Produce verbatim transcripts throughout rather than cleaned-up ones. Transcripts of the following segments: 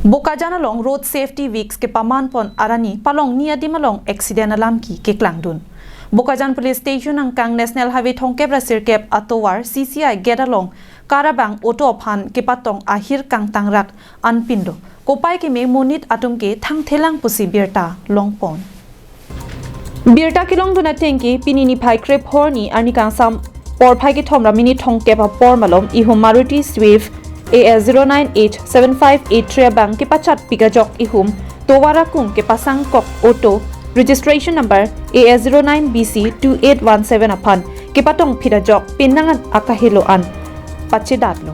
Bokajan along Road Safety Week kepaman pon arni palongni adim along accident alam ke keklangdun. Bokajan Police Station angkang National Highway thomkep ra sirkep atovar C C I gate along car abang auto aphan kepatong ahir kangtangrak anpin do. Kopai keme monit atum ke thangthelang pusi birta longpon. Birta kelongdun ateng ke pini niphai krep horni arni kangsam porphai kethom ra minit thomkep apor malom ihum Maruti Swift A S zero nine H seven five eight three abang kepachat pik ajok ihum tovar akung kepasang kok auto registration number A S zero nine B C two eight one seven aphan kepatong phit ajok penang an akahelo an pachedatlo.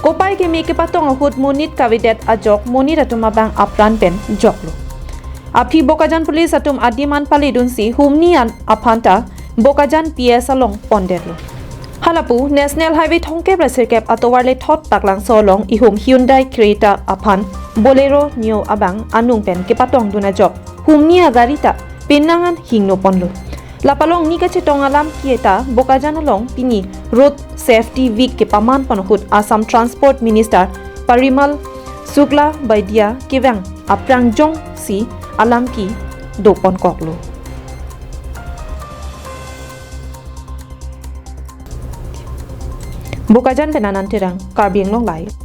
Kopai keme kepatong ahut monit kavedet ajok monit atum abang apran pen joklo. Aphi Bokajan Police atum adim an paledunsi humni an aphanta Bokajan P S along pondetlo. Halapu National Highway thomkep ra sirkep atovar le thot Paklangso along ihum Hyundai Creta aphan Bolero Neo abang anung pen kepatongdun ajok humni agari ta penang an hingno ponlo. Lapalongni kachetong alam ke ta Bokajan along pini Road Safety Week kepaman pon ahut Assam Transport Minister Parimal Sukla Baidia kevang aphrang jongsi alam ke doponkoklo. Bokajan pen Anand Terang, Karbi Anglong Live.